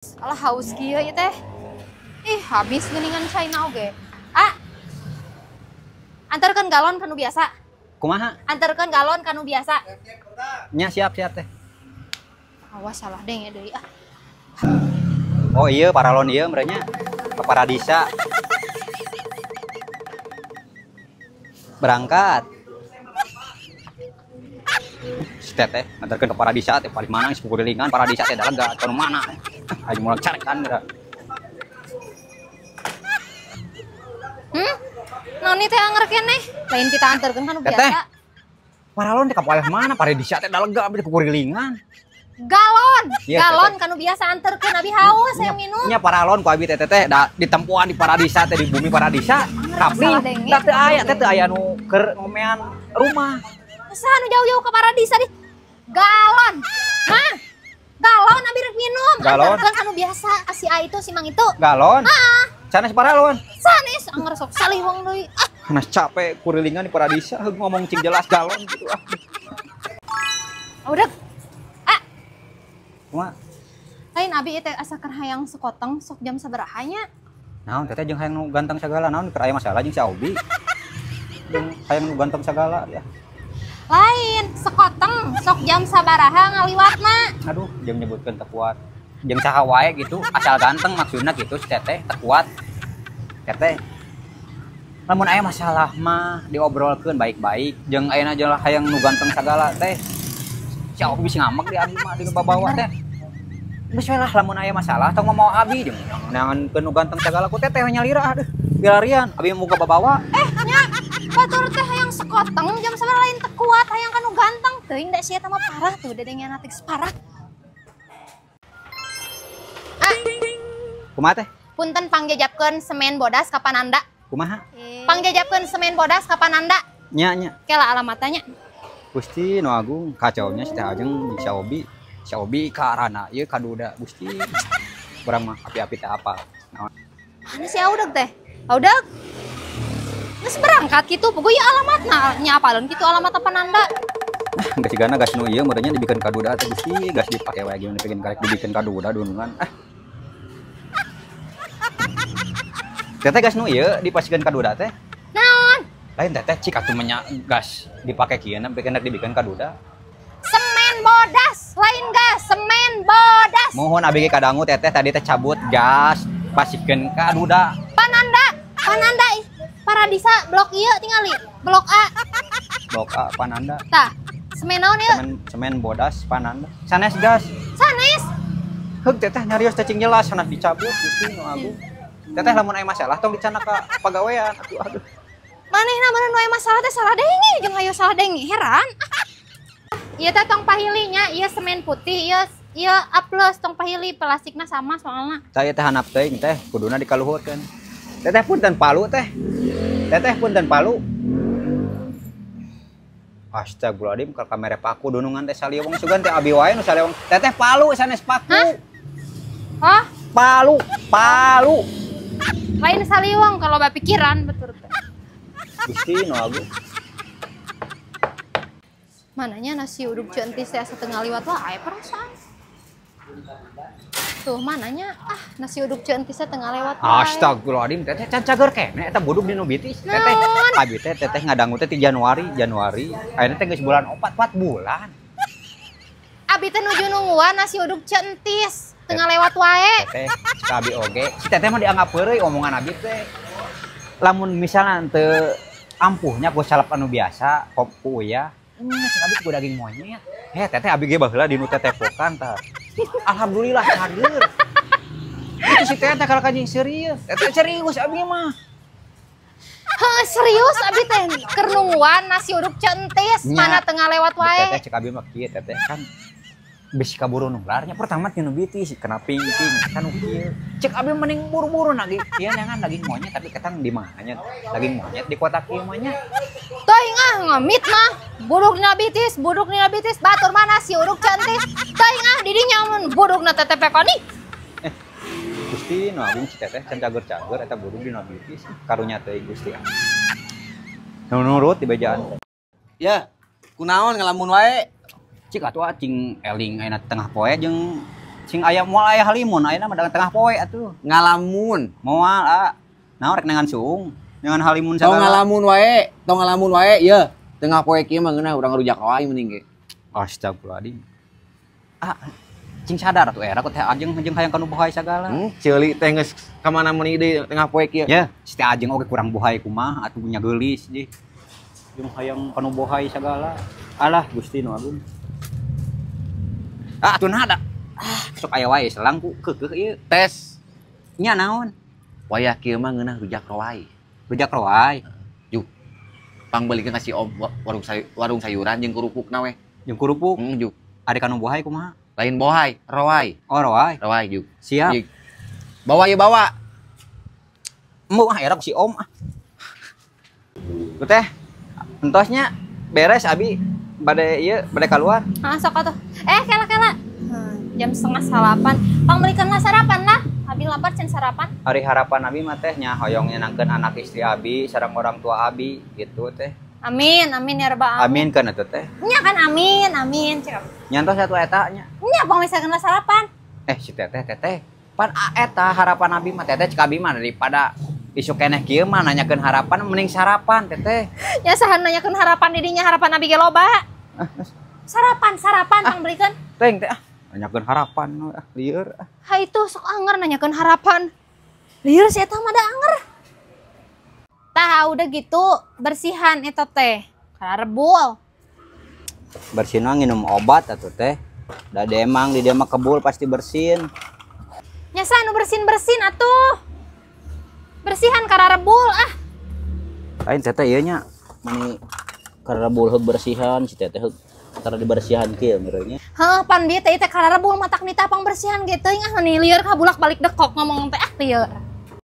Alah haus kieu ieu teh. Ih, habis geuningan China oge. Ah. Antarkeun galon kanu biasa. Kumaha? Antarkeun galon kanu biasa. Nya siap-siap teh. Awas salah deng deui ah. Oh iya, paralon iya merenya. Ke Paradisa. Berangkat. Si teteh nganterkeun ke Paradisa teh paling mana geus kukurilingan Paradisa teh dalam gak anu mana. Ayo mulai carekan geura. Naon teh anger keneh? Lain kita anterkeun kan biasa. Paralon teh ka paeh mana Paradisa teh dalega abdi kukurilingan. Galon, ya, galon kanu biasa anterkeun abi haus saya minum. Nya paralon ku abi teh teh da ditempuan di Paradisa teh di bumi Paradisa. Kapling da teu aya teh teu aya nu keur ngomean rumah. Saha nu jauh-jauh ke Paradisa di galon. Hah? Galon abi rek minum. Anterkeun kanu biasa si A itu si Mang itu. Galon? Heeh. Sanes paralon. Sanes anger sok saliweng deui. Ah, nah capek kurilingan di Paradisa ngomong cing jelas galon gitu ah. Udah. Kumaha? Lain abi teh asa keur hayang sekoteng sok jam sabaraha nya? Naon teteh jeung hayang nu ganteng sagala naon keur aya masalah jeung si Obi. Jeung hayang nu ganteng sagala ya. Lain sekoteng sok jam sabaraha ngaliwatna. Aduh, jeung nyebutkeun teu kuat. Jeung saha wae gitu, asal ganteng maksudna gitu si teteh teu kuat. Teteh lamun aya masalah mah diobrolkeun baik-baik jeung ayeuna jeung hayang nu ganteng sagala teh. Si Obi bisa ngamek di abi mah di babawa teh. Geus we lah lamun aya masalah tong mau abi jeung neangan nu ganteng sagala ku teteh nyalira aduh bilarian abi muga babawa. Nya batur teh hayang sekoteng jam sabaraha lain teu kuat hayang kanu ganteng teuing da sia teh mah parah tuh dedengean teh parah. Ah. Kumaha teh? Punten pangjajapkeun semen bodas ka Pananda. Kumaha? Pangjajapkeun semen bodas ka Pananda. Nya nya. Kela alamatnya. Gusti nu agung kacaunya si teh ajeng si Obi. Si Obi ka arana ieu ka duda Gusti. Urang mah api-api teh apa. Naon? Mana si Audeg teh? Audeg? Geus berangkat kitu puguh ieu alamatna nya apaleun kitu alamat Pananda. Nah, geus sigana gas nu ieu meureunnya dibikeun ka duda teh Gusti, gas dipake wae gimana dipikeun karek dibikeun ka duda dunungan. Ah. Teteh gas nu ieu dipasikeun ka duda teh. Naon? Lain teteh cik atuh menya gas dipake kieu na bikin dibikeun ka duda. Semen bodas, lain gas, semen bodas. Mohon abi ge kadangu teteh tadi teh cabut gas pasikeun ka duda. Pananda, Pananda ih. Paradisa blok ieu tingali, blok A. Blok A Pananda. Tah, semen naon ieu? Semen bodas Pananda. Sanes gas. Sanes. Heug teteh nyarios teh cing jelas sanes dicabut gitu nu agung. Teteh lamun aya masalah tong dicana ka pagawean atuh aduh. Manehna meureun aya masalah teh salah denge jeung hayo salah denge heran. Ieu teh tong pahilinya, ieu semen putih, ieu ieu A plus tong pahili plastikna sama soalna. Saya teh hanap teuing teh kuduna dikaluhurkeun. Teteh punten palu teh. Teteh punten palu. Astagfirullahaladzim ka kamera paku dunungan teh saliweng sugan teh abi wae nu saliweng. Teteh palu sanes paku. Hah? Hah? Palu, palu. Lain saliweng kalau bae pikiran betul teh. Gusti nu agung. Mananya nasi uduk centis teh setengah liwat wae perasaan. Tuh mananya ah nasi uduk centis tengah lewat wae. Astagfirullahaladzim teteh can cager keneh eta buduk di nu bitis. Teteh abi teh teteh ngadangu teh ti Januari, Januari. Ayeuna teh geus bulan 4, 4 bulan. Abi teh nuju nungguan nasi uduk centis tengah lewat wae. Teteh ka abi oge. Si teteh mah dianggap heureuy omongan abi teh. Lamun misalna teu ampuhnya ku salep anu biasa, ku ya. Cek abi ku daging monyet. Heh teteh abi ge baheula di nu tetepokan tah. Alhamdulillah cager. Itu si teteh kalau kanjing serius. Teteh serius abi mah. Heuh serius abi teh keur nungguan nasi uduk centis mana tengah lewat wae. Teteh cek abi mah kieu teteh kan bisi kaburu nularnya pertama ti nu bitis kena pingping kan nu kieu. Cek abi mending buru-buru nagih ieu neangan daging monyet tapi ketang di mana nya daging monyet di kota kieu mah nya. Teuing ah ngemit mah buduk dina bitis, buduk dina bitis batur mah nasi uduk centis. Teuing ah di dinya mun budukna teh tepekoni. Gusti nu agung si teteh can cager-cager eta buduk dina bitis karunya teuing Gusti. Nu nurut di bejaan. Ya, kunaon ngalamun wae. Cik atuh cing eling ayeuna tengah poe jeung Sing aya moal aya halimun ayeuna mah tengah poe atuh. Ngalamun. Moal ah. Naon rek nengan suung? Nengan halimun Tong sagala. ngalamun wae, tong ngalamun wae, ye. Tengah poe kieu mah ngeunah urang rujak wae mending ge. Astagfirullahaladzim. Ah, cing sadar atuh era ku Teh Ajeng jeung hayang kanu bohai sagala. Ceuli teh geus ka mana meuni deui tengah poe kieu. Ya, si Teh Ajeng oge kurang bohai kumaha atuh nya geulis jeung. Jeung hayang kanu bohai sagala. Alah, Gusti nu agung. Ah, atuh nah da. Ah, sok aya wae selang ku keukeuh ieu. Tes. Nya naon? Wayah kieu mah ngeunah rujak roai. Rujak roai. Juk. Pangbeulikeun ka si Om warung warung sayuran jeung kerupukna we. Jeung kerupuk. Juk. Ari kanu bohai kumaha? Lain bohai, roai. Oh, roai. Roai juk. Siap. Juk. Bawa ya bawa. Embung ah era ku si Om ah. Ku teh entosnya beres abi bade ieu bade keluar. Ah, sok atuh. Eh, kela kela. Jam 7.30. Pangmeulikeun lah sarapan lah. Abi lapar can sarapan. Hari harapan abi mah teh nya hoyong nyenangkeun anak istri abi sareng orang tua abi gitu teh. Amin, amin ya rabbal alamin. Amin kan atuh teh. Nya kan amin, amin cek. Nyantos satu eta nya. Nya pangmeulikeun lah sarapan. Eh si teteh teteh pan eta harapan abi mah teteh cek abi mah daripada isuk keneh kieu mah nanyakeun harapan mending sarapan teteh. Ya saha nanyakeun harapan didinya harapan abi ge loba. Sarapan, sarapan pangmeulikeun. Teuing teh ah nanyakeun harapan ah lieur ah. Ha itu sok anger nanyakeun harapan. Lieur si eta mah da anger. Tah udah gitu bersihan eta teh. Karebul. Bersin mah nginum obat atuh teh. Da emang di dia mah kebul pasti bersin. Nya saha nu bersin-bersin atuh. Bersihan kararebul ah. Lain teteh ieu nya mani kararebul heug bersihan si teteh heug tara dibersihan kieu meureun nya. Heuh pan bieu teh teh kararebul matak nita pangbersihan ge teuing ah mani lieur ka bulak-balik dekok ngomong teh ah lieur.